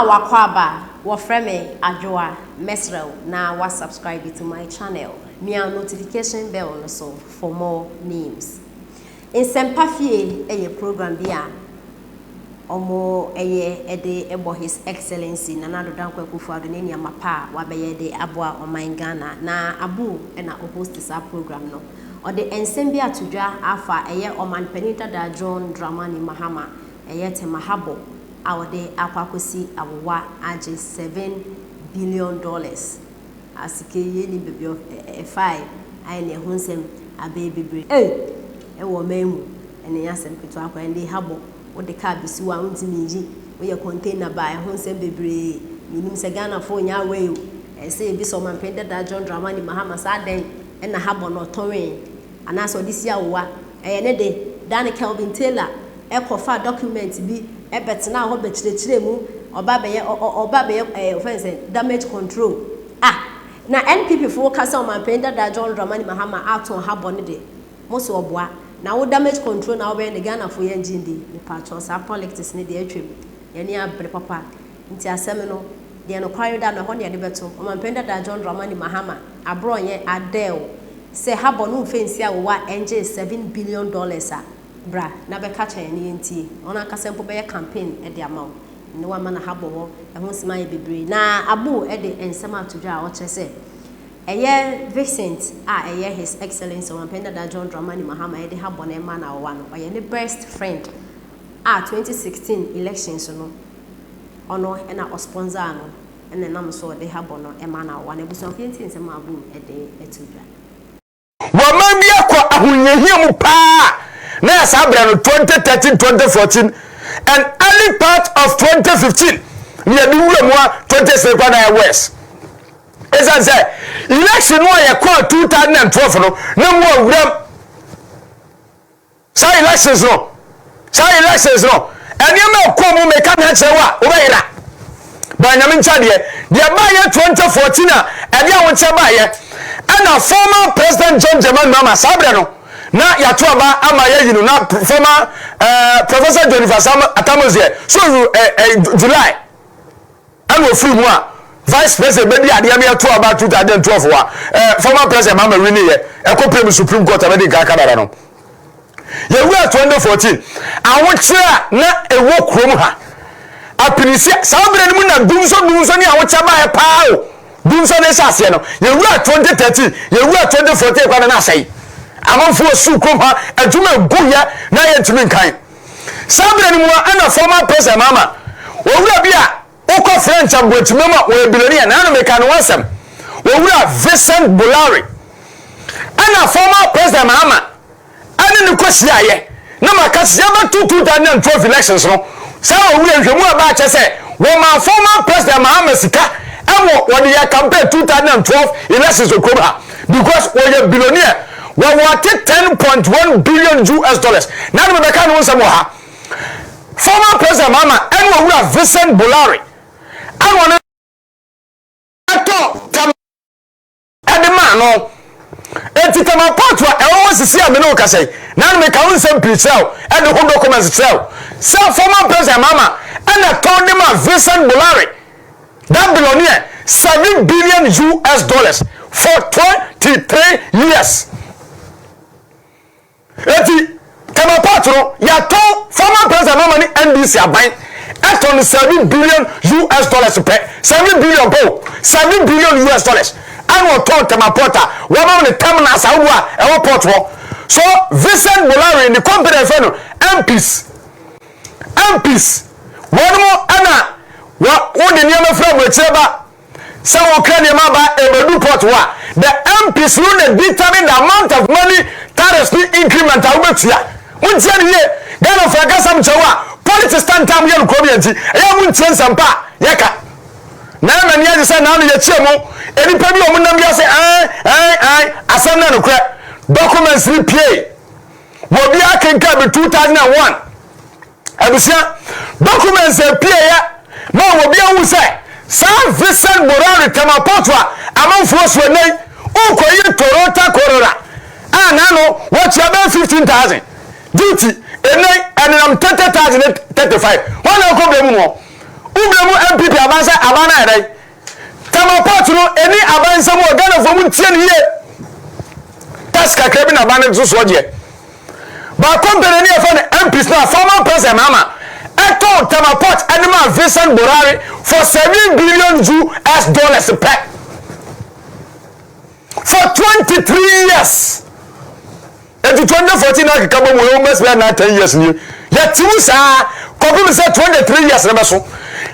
Mema wo akwaaba, wɔfrɛ me Adwoa, mɛsrɛ wo na wa subscribe to my channel, mia notification bell no so for more news. Nsɛmpa Fie yɛ program bi a wɔyɛ de bɔ His Excellency Nana Addo Dankwa Akufo-Addo ne nneɛma pa a wabɛyɛ de aboa ɔman Ghana. Na Abu na ɔhost saa program no. Ɔde nsɛm bi ato dwa afa ɛyɛ Ɔmanpanin dada John Dramani Mahama, ɛyɛ Tema Harbour a ɔde akɔ akɔsi awowa agye $7 billion. A sika yi yɛnnim baabi a ɛfae ayɛ ne ɛho nsɛm abɛyɛ bebree. Ei! Ɛwɔ ɔman mu, ɛno nyɛ asɛm ketewa koraa. Ɛnde harbour, wode kaa bɛsi hɔ a wontumi nyi, woyɛ container ba a ɛho nsɛm bebree. Mennim sɛ Ghanafoɔ nyɛ aware o. Ɛsɛ sɛ yɛbisa Ɔmanpanin dada John Dramani Mahama sɛ adɛn na harbour no ɔtɔnee anaasɛ ɔde si awowa. Ɛyɛ ne de. Dan Kelvin Taylor kɔfaa document bi bɛtenaa hɔ bɛkyerɛkyerɛɛ mu, ɔba bɛyɛ ɔba bɛyɛ ɛɛ wɔfrɛ no sɛ damage control. Ah! Na NPP foɔ ka sɛ Ɔmanpanin dada John Dramani Mahama atɔn harbour no de, mo se ɔboa. Na wo damage control na wobɛyɛ no Ghanafoɔ yɛngye ndi. Mepaakyɛw saa politics no deɛ atwam. Yɛn ani abere papa. Nti asɛm no, deɛ nokware da no, ɛhɔ na yɛde bɛto. Ɔmanpanin dada John Dramani Mahama, aborɔ nyɛ adɛ o. Sɛ harbour no mfa nsi awowa ɛngyee $7 billion a, bra na bɛka kyerɛ yɛn na yɛntie. Ɔno ankasa mpo bɛyɛ campaign de ama wo. Ne wama no harbour hɔ, ɛho nsɛm ayɛ bebree. Na Abu de nsɛm ato dwa a ɔkyerɛ sɛ, ɛyɛ Vincent a ɛyɛ His Excellency Ɔmanpanin dada John Dramani Mahama yɛde harbour no ɛma no awowa no, ɔyɛ ne best friend a 2016 elections no, ɔno na ɔsponsor no, ɛna ɛnam so ɔde harbour no ɛma no awowa no. Abusuafo, yɛntie nsɛm a Abu de ato dwa. Wɔman bi akɔ ahohiahia mu paa na yɛ saa berɛ no, 2013, 2014 and early part of 2015, ne yɛde wura mu a 2016 kora na yɛ worse, ɛsiane sɛ election no a yɛkɔɔ 2012 no na mu awuram saa elections no nneɛma ɛkɔ mu meka na kyerɛ wo a wobɛyera ba. Nyame nkyɛ deɛ baayɛ 2014 a ɛde ahokyɛ baayɛ, ɛna former President John Dramani Mahama, saa berɛ no na yɛato aba ama yɛyi no, na former Professor Jennifer Atta Mills so July ɛna ofiri mu a Vice President bɛdi adeɛ no, yɛto aba 2012 a former President Mahama win yɛ ɛkɔ pere mu Supreme Court a bɛdi nka aka dada no. Yɛwura 2014, ahokyerɛ a na ɛwɔ kurom ha apinisi saa berɛ no mu na dumso dumso ne ahokyerɛ baeɛ paa o. Dumso ne hyɛ aseɛ no, yɛwura 2013, yɛwura 2014 kwan na asɛe amanfoɔ su kurom ha, adwuma egu yɛ na yɛntumi nkan. Saa berɛ no mu a ɛna former President Mahama, owura bi a wokɔ French aburokyima mu a wɔyɛ billionaire na ano meka ne ho asɛm, Owura Vincent Bolloré, ɛna former President Mahama ɛne ne kɔhyiaeɛ na maka sɛ yɛbɛto 2012 elections no. Saa owura nhwɛmu a baakyɛ sɛ wɔma former President Mahama sika ɛwɔ wɔde yɛ campaign 2012 elections wɔ kurom ha because wɔyɛ billionaire, wɔwɔ US$10.1 billion na ne mebɛka ne ho nsɛm wɔ ha. Former President Mahama ɛne Owura Vincent Bolloré ɛne ɔne ɛtɔ tam ɛde maa no. Eti Tema Port a ɛwɔ hɔ sisi a mene wo kasa yi na ne meka ho nsɛm pii kyerɛ wo, ɛde ho documents kyerɛ wo sɛ former President Mahama ɛna tɔn de ma Vincent Bolloré, that billionaire, US$7 billion for 23 years. Eti Tema Port no yɛtɔn, former President Mahama ne NDC aban ɛtɔn no US$7 billion pɛ, 7 billion pɛ o, US$7 billion ɛna ɔtɔn Tema Port a wɔama ne terminals ahodoɔ a ɛwɔ port hɔ. So Vincent Bolloré ne company a yɛfrɛ no MPs, MPs wɔn mo ɛna wɔ wɔde nneɛma fira aburokyire ba sɛ wɔkra nneɛma ba ebedu port hɔ a, the MPs no na determine the amount of money, tariffs ne increment a wobɛtua. Montie ne yie, Ghana fo akasa m kyerɛ wo a politics tantam yɛ no kurom yɛ nti ɛyɛ a montie nsɛmpa a yɛka na ɛma ni agye sɛ naano yɛkyia mu nnipa bi a ɔmo nam bi ase ɛn ɛn ɛn asɛm no nokorɛ documents ni pie wɔ bi akenkan bi 2001. Abusua, documents a pie yɛ ma wɔ bi ahu sɛ saa Vincent Bolloré Tema Port a amanfoɔ so ɛnɛ yi wokɔyi Toyota Corolla a n'ano wɔtua bɛyɛ 15,000 duty, ɛnɛ ɛnenam 30,000 ne 35. Wɔn na ɛkɔ bɛ mu hɔ wobɛ mu NPP. aban sɛ aban no ayɛ dɛn? Tema port no ɛni aban nsam wɔ Ghanafoɔ mu ntie no yie. Tax kakra bi na aban no to soɔ gyeɛ. Ba company ne yɛfɛ no MPs na former president Mahama ɛtɔn Tema port ɛde maa Vincent Borari for $7 billion pɛ for 23 years. Eti 2014 na akeka bɔ mu ɛwɔ mɛsi bɛyɛ 9 10 years nie. Yɛte mu saa kɔpem sɛ 23 years no bɛso.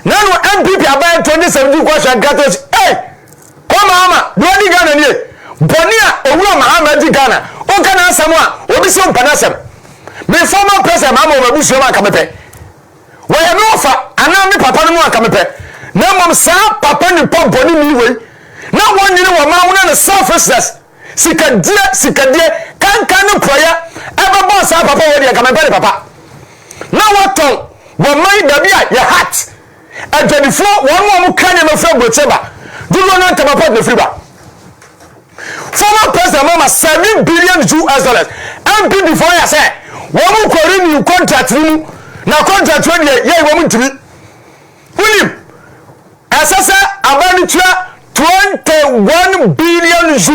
Na no NPP aban 2017 kɔ ahwɛ nkrataa si ei kɔ Mahama deɛ ɔdi Ghana nie. Bɔne a owura Mahama di Ghana woka n'asɛm a obi sɛ ɔmpɛ n'asɛm. Me former president Mahama wɔ m'abusua mu anka mepɛ. Wɔyɛ me wɔfa anaa me papa no mu anka mepɛ. Na mmom saa papa nipa bɔne ni wei na wɔnyini wɔ ɔman ho na ne selfishness Sikadie, sikadie, kankan ne porɔeɛ ɛbɛbɔ saa papa wei deɛ nka mempɛ ne papa. Na wɔtɔn wɔ man baabi a yɛ hat adwadifoɔ wɔn a wɔn kra nneɛma firi aburokyire ba dodoɔ no ntama port na firi ba. Former president mama $7 billion NPP foɔ yɛ sɛ wɔn kɔ renew contract no mu na contract no deɛ yɛ wɔn ntumi. Wonim Ɛsɛ sɛ aban no tua 21 billion US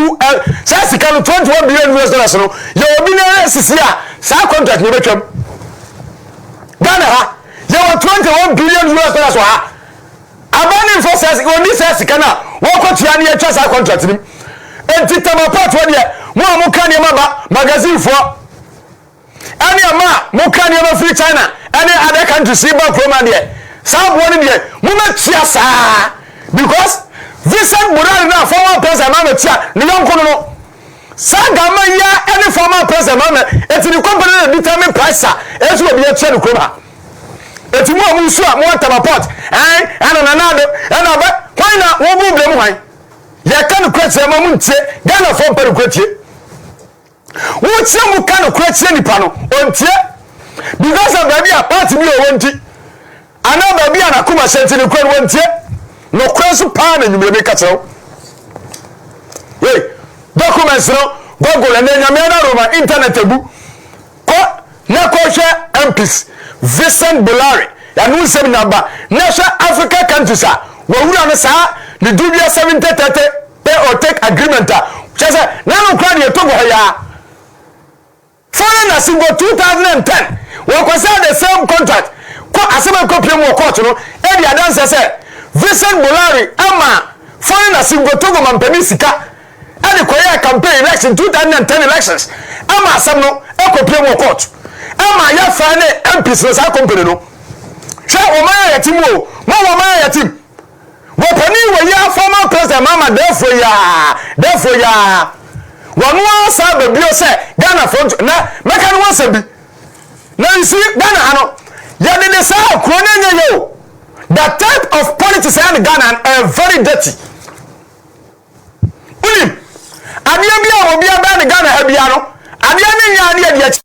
saa sika no, $21 billion no yɛ obi na ɛyɛ sisi a saa contract no bɛtwam. Ghana ha yɛwɔ $21 billion wɔ ha. Aban no nfa saa wɔn saa sika no a wɔkɔ tua ne yɛtwa saa contract no mu. Eti Tema port wɔ deɛ, mo a mo ka nneɛma ba magazine foɔ ɛne ɛma a moka nneɛma firi China ɛne other countries yi ba kurom adeɛ, saa aboɔ no deɛ mobɛtua saa because Vincent Burari no a former president Mahama tua ne yɔnko no, saa gama yi a ɛne former president Mahama eti ne company no determine price a ɛsɛ obi atua ne kurom ha. Eti mu a mo nsu a mo wɔ Tema port ɛna Nana Addo ɛna ɔbɛ hwan na wɔn bu blame hwan? Yɛka no kura kyerɛ ma mo ntie. Ghanafoɔ mpɛ no kura tie. Wokyerɛ mu ka nokorɛ kyerɛ nipa no, ɔntie because of baabi a party bi a ɔwɔ nti anaa baabi a n'akoma hyɛ nti, nokorɛ no wɔntie. Nokorɛ nso paa na nwumire mi ka kyerɛ wo. Wei documents no, Google ɛnɛ Nyame ana Roma internet abu kɔ na kɔhwɛ MPs Vincent Bolare ɛno nsɛm namba na hwɛ Africa countries a wɔwura no saa ne dubia 70-30 pay or take agreement a kyerɛ sɛ n'ano kora deɛ Togo ha yaa Foreign Asingo 2010 wɔkɔsɛ the same contract kɔ asɛm a ɛkɔ pie mu wɔ court no ɛdi adanseɛ sɛ Vincent Bolari ama Foreign Asingo Togo mampanin sika ɛde kɔyɛ campaign election, 2010 elections, ama asɛm no ɛkɔ pie mu wɔ court ama yɛfa ne MPs no saa company no. Hwɛ wɔn ayɛ yɛte mu o, mo wɔn ayɛ yɛte mu. Wɔpanin wɔ yi a former president Mahama dɛɛfoɔ yi a dɛɛfoɔ yi a wɔn asa aba bio sɛ Ghanafoɔ nto na mɛka no wɔn asɛm bi na nsi Ghana ha no yɛde de saa kuro no nyɛ yɛ o. The type of politics ɛyɛ no Ghana ɛyɛ very dirty. Wonim adeɛ bi a obi abɛn no Ghana ha bia no adeɛ no nyɛ adeɛ deɛ.